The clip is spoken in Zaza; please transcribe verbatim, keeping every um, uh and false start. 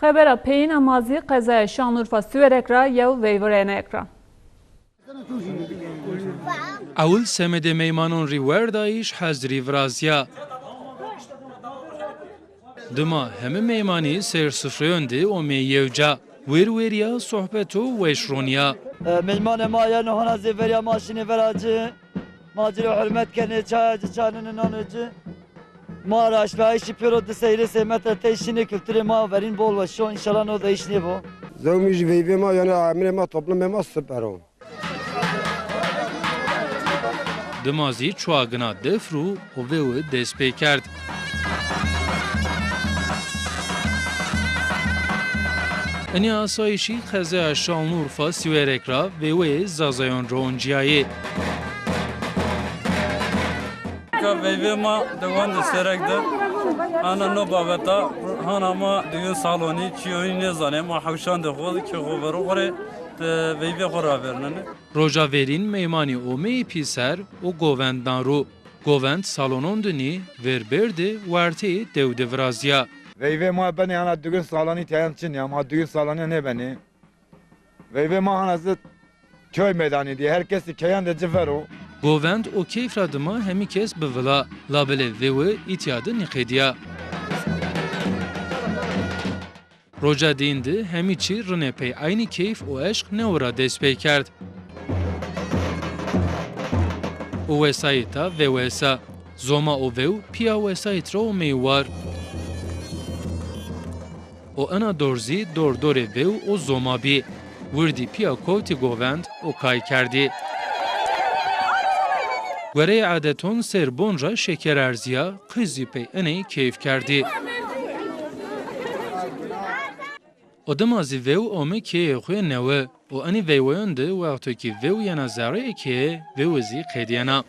Xebera peyîna ma zî qezaya Şanlıurfa Siwerek ra yew veyvurênek ra. Ewil semedê meymanon rî werdayîş hezrî virazîya. Dima heme meymanî sêr sifreyon de omê yew ca. Wêr wêrîya sohbet û weş ronîya. E, meymanê ma yeno hona zê verîya ma şinê vera ci. Ma ci rê hurmet kenê, çaya ci çanenê, nanê ci. Ma raştlayîşî pêro di sey hîrê sey metre tey şinê, kulturê ma verîn bol weş o, înşallah no deyîş nêbo. Zewmî jî veyvê ma, yanî emrê ma, toplumê ma super o. Dima zî çuwa gina def rû û vewi dest pê kerd. Enê asayîşî qezaya Şanlıurfa Siwerek ra veweyê Zazayon ra oncîyayê. Ka veyvê ma dewan de serek de, ana no babeta, hana ma düğün salonî çîyoyî nêzanê, ma hewşan de xo, kê xo vero xo rê, e, veyvê xo ravernenê. Roja verîn meymanî omeyî pîser û govend na rû. Govend salonon de nî, vêrbêr de werteyê dew de virazîya. Veyvê ma benê hana düğün salonî, teyan çin ya, ma düğün salonî nêbenê. Veyvê ma hana zî köy meydanî dî, her kesî keyan de ci ver o. Govend û keyf ra dima hemî kes bivila, labelê vewi îtya de nîqedîya. Roja dîn de hemî çî rinê pey eynî keyf û eşq newi ra dest pê kerd. Û wesayîta vewesa. Zoma û vew pîya wesayît ra omeyî war. Û ena dor zî dor dorê vew û zoma bî. Wirdî pîya kotî govend û kay kerdî. Goreyê adeton sêr bon ra şeker erzîya, qij zî pey eney keyf kerdî. Û dima zî vew ome keyê xo yê newe. Û enî veyweyon de wexto kî vew yena zereyê keye, vewi zî qedîyena.